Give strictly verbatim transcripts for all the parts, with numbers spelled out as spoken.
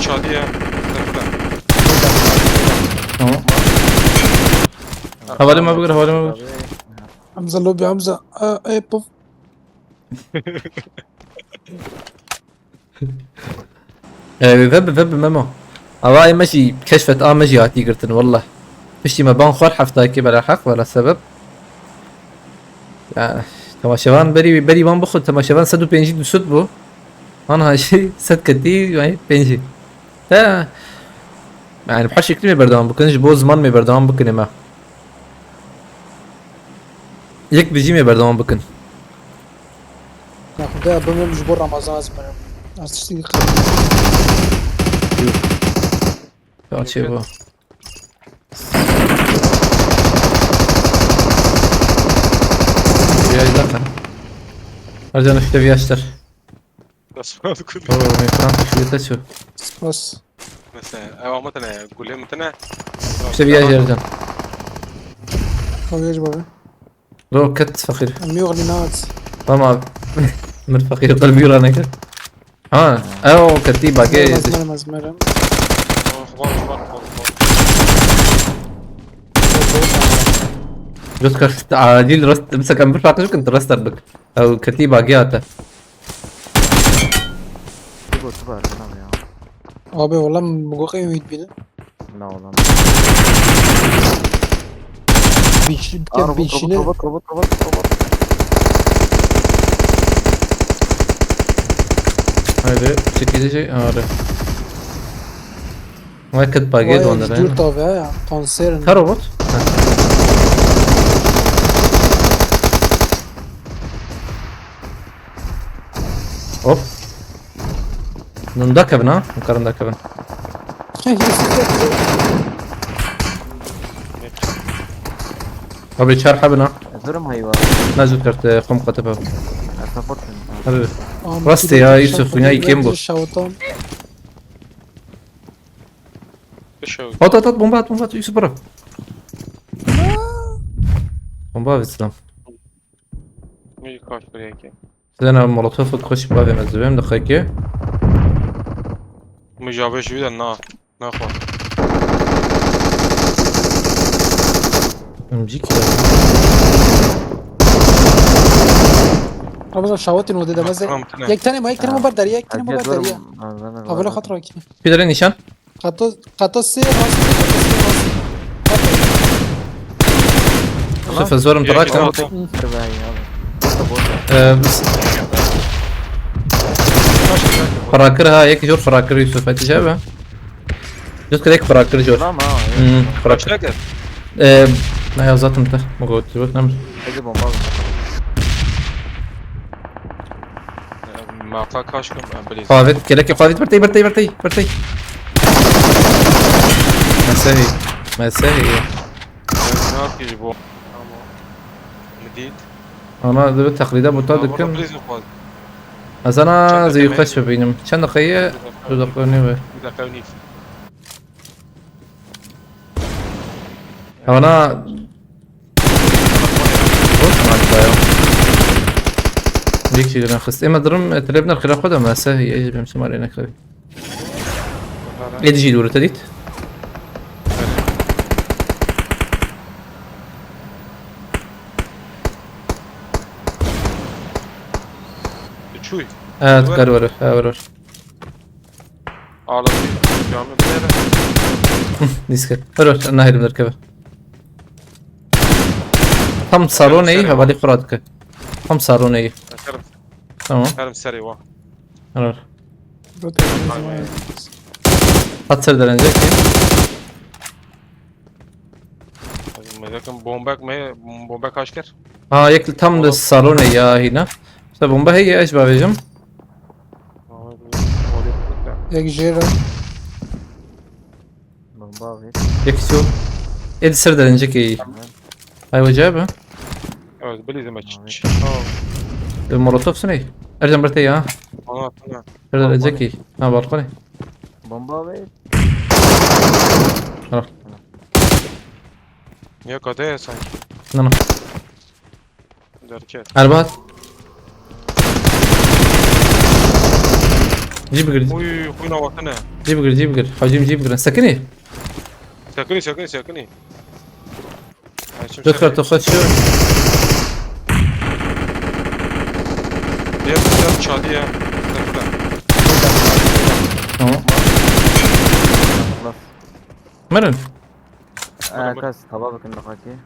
Çadiye. Zerfle. Tamam. Hevalê me bigir, hevalê me bigir. Hamza lobby Hamza. Aa, e, puf. Ee, vebe, vebe Memo. Ava me jî keşfet a me jî hatî girtin, wallah. Piştî me ban xwar heftakê bela heq, bela sebeb. Ya, temaşevan berî, berî van bixwe, temaşevan sed û pêncî du sed bû. Anha jî sed ketî, yani pêncî. Te, yani her şeklî me berdewam bikin, ji bo ziman me berdewam bikin ême. Yek bijî me berdewam bikin. Ya Xuda ya bimrim ji bo Ramazan ez mirim. Ez tiştî Ya çê bu. Viyaj zaten. Ercan işte viyajlar. Nasıl oldu? Oo, ekran kuşu yeter şu. Spas. Mesela, ev ama tane, gule mi tane? İşte viyaj Ercan. Kaviyaj baba. Roket fakir. Em yox li nat. Tamam. Mir fakir kalbi yura ne kir. Ha, ew ketî bagê. Merem ez merem ez merem. Bak, bak, bak, bak. Just kar acil rast, mesela kan bir fakir kan rast bik. Ew ketî bagê ate. Tu go tu ber bana ya. Abi valla bu kadar ümit bile. La oğlum. Biçim Aa, robot, biçim. Robot, robot, robot, robot. Haydi çekici şey ağrı. Vay kıt bagê Vay dondu dur tabi ha ya. Konserin. Ka robot? Hop. Hûn dakevin ha? Hûn karin dakevin. Abi çar hebin ha. Durum hayvan. Ne zû kert, e, xum xwe tepe. Support. Abi. Rastê ya, Yusuf, wina yekêm bû. Şawtan. Dışarı. At, at, at, bomba at, bomba at, Yusuf, bırak. Bomba avêt, selam. Müzik kaç buraya ki? Zena molotof xweş bavê me zivêm dixe ki. Mücabe şu bir de na. Na xwa. Emcik ya. Abi şawatin o dedemez de. Tamam, tamam. Yek tane mi? Yek tane mi bar derya? Yek tane mi bar derya? Havale xatıra ki. Bir de nişan. Kato, kato sê rast, kato sê rast. Yusuf, ez werim Yek trak. tamam. Ee, biz- Frakir ha, yek jor frakir Yusuf, hadi şey be. Yusuf direkt frakir jor. Tamam ha. Hmm, frakir. Kaçta gel? Ee, ne ya zaten te. Bu kadar yok, ne mi? Hadi bomba al. Maka kaç gün? Biliriz. Qavet, gerek yok. Qavet, bertey, bertey, bertey, bertey. Mesehi. Mesehi. Ne yapıyor bu? Ama. Medit. Ana, da bir taklide bu ta dükkan. Azana zeyukaş bebeynim. Çend dakikaya? Dur dakika ne be? Bir dakika önü. Ana. Bot mu hatta ya? Bir kişi gelen kız. Ema durum, e, telefon arkada koydu ama sen iyi, benim şımarı ne kadar. Edi jî dûr te dît. Çuy. Evet, kar var, ha, var, var. Ağlatıyor. Cami bir yere. Diske. Var, var, ana herim derkeve. Tam salon iyi, havali kurat ke. Tam salon iyi. Açarım. Tamam. Açarım seri var. Var. Rota ne zaman? Hatır derence ki. Merakım bomba mı? Bomba kaç ker? Ha, yek tam da salon ya hina. İşte bomba heye, eş bavêjim. Yek jêr e. Bomba abi. Yek su. Ed ser derence ki. Ay hoca abi. Evet, bilizim aç. E, Molotov suney. Ercan berte ya. Ona atına. Ser derence ki. Ha, balkone. Bomba abi. Niye kadeye sanki? No, no. Derken. Erbat. Cî bigir. Uy, xwîna watine. Cî bigir, cî bigir. Hacîm cî bigir. Sekinî. Sekinî, sekinî, sekinî. Ay, çim Dört sekinî. Kartı kaçıyor. Diğer taraf çadı ya. Tarafta. Tamam. Bas. Mirin. Ee, kas, tava bakın bak hadi.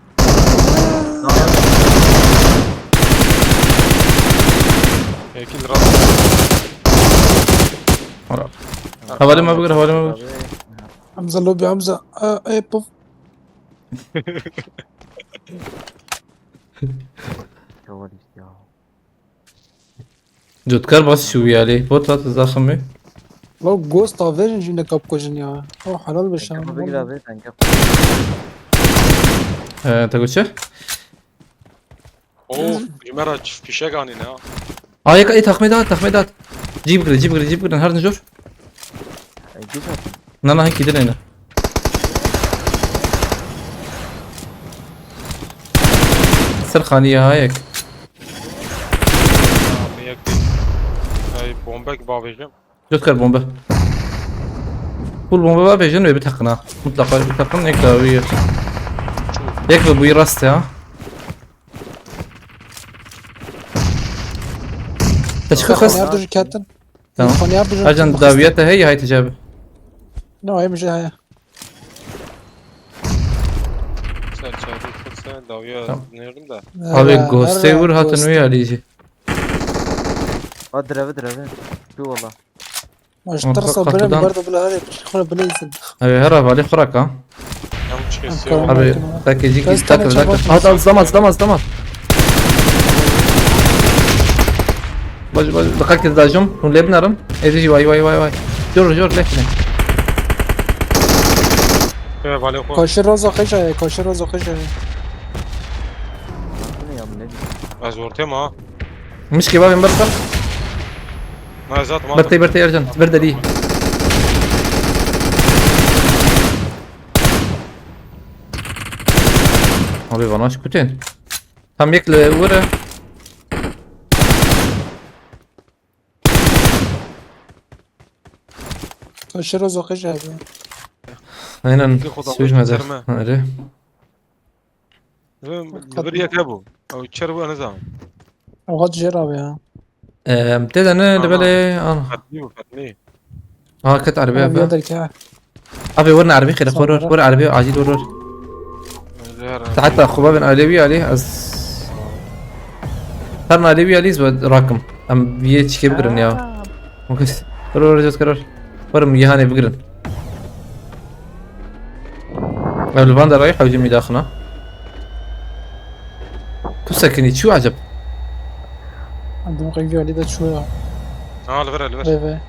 Ekil rast. Ara. Havale mi bugür, havale mi bugür? Hamza lobby, Hamza. Aa, e, puf. Çaval işte ya. Cotkar bas şu yali. Bot at zaxim mi? Lo ghost a verin jine kap kujin ya. O halal bir şey. Kapı bir abi, sen gel. Ee, te goçe? Oo, ji me re fişek anîne ha. Aa, yek, ê, taxmê dat, taxmê dat. Cî bigire, cî bigire, cî bigire, her din jor. Ey, güzel. Na, na, hinkî din hene. Ser xanî ya ha yek. Tamam, yek. Ey, bombek bavêjim. Dört kar bombe. Full bombe var, bêjin ve bir takın ha. Mutlaka bir takın, ek davi yer. Ek ve bu rast ya. Te çıkar kas. Xaniyar dur ketin. Tamam. Xaniyar dur. Ercan daviye te hey hay ticabi. No, hem şey haya. Sen çabuk sen daviye Tamam. Dinleyelim de. Abi, ghost'e vur hatın ve aliyci. Ha, direve, direve. Şu valla. Maştır sabırım kapıdan. Barda bile hadi bir şey bileysin. Abi, her havali kurak ha. Yanlış kesiyor. Abi, takıcı ki takır takır. Hadi, al, damaz, damaz, damaz. Baj, baj, dikkat edin dajım. Bunu lebnerim. Ezi vay, vay, vay, vay. Dur, dur, lebne. Kaşır roza kıca, kaşır roza kıca. Ne ya, bu nedir? Ez ortaya mı ha? Mişke bavên ber xwe. Ma ez zaten Ber tey, ber tey Ercan. Ber de dî. Abi vana şu kutên. Tam yek li were. Aşırı uzak iş abi. Aynen. Süzmedi. Öyle. Li vir yek hebû. Ew çer bû, ez nizanim. Ew hat jê re ya. Em, tê de ne, li belê, ana. Fetmî bû, Fetmî. Ha, ket erebê. Ev ya derke. Abi, werne erebê xêre, xor, xor, erebê acil wor, wor. Te heta xwe bavên alê wî alî, ez. Her alê wî alî, ez rakim. Em viyê çikê bigirin ya. Aa. Wor, wor, wor, wor. Werim yê hanê bigirin. Ev li van derayê hewcê mî daxina. Tu sekinî çû eceb? Andim qeybî Alî de çû ya. Ha, li vir e, li vir. Ve ve.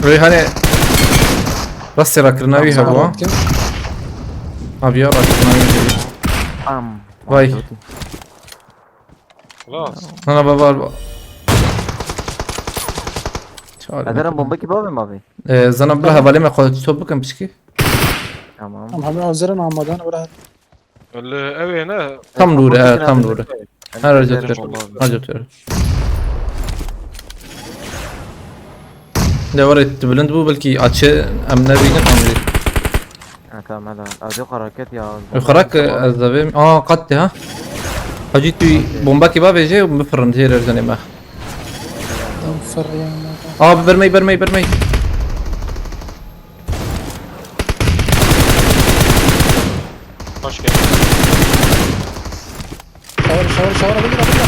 Reyhanê rastê rakirina wî hebû, ha? Aviya rakirina wî hebû. Am. Vay. Xlas. Hana baba. Çağır. Ederim bomba gibi abi mi abi? Ee, zana bila hevalê me xwe top bikin pişkî. Tamam. Em hemî hazir in amadan bira. Li ew ê ne? Tam dûr e, tam dûr e. Her götür. Her götür. Ne var etti bilind bu belki açı em ne bilin tam değil. Ha, tamam, helal. Ez yok hareket ya. Xerak ez de vêm. Aa, qat de ha. Hacî tu bomba ki bavêje û bifirin jê re zenê me. Tam fırlayan. Abi vermeyi, vermeyi, vermeyi. Hoş geldin. Şawar, şawar, şawar, abi gir, abi gir.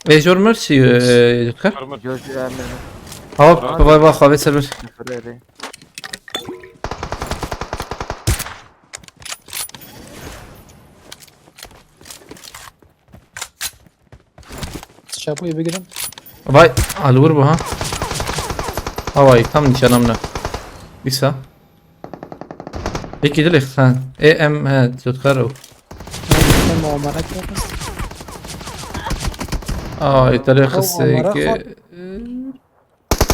Ê, jor mir çi, e, dikar? Jor, jor, em, em. Hop, vay, vay, xavê ser bir. Şuraya. Çapoyu bigirin. Vay, alur bu ha. Havay, tam nişanım ne. Bisa. Peki, dilek sen. E M, he, tutkar o. Tamam, merak etme. Aa, îtalya Ew xise Omara ki. xwe-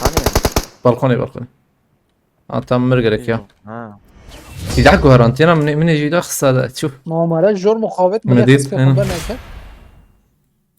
Hani? Balkonê, balkonê. Aa, tam mir gerek ya. Ha. Îda guherantiyena min, min jî da xisa da. Çu. Omara jor muxawet Min bile dît, xizke hı. xwe berneke.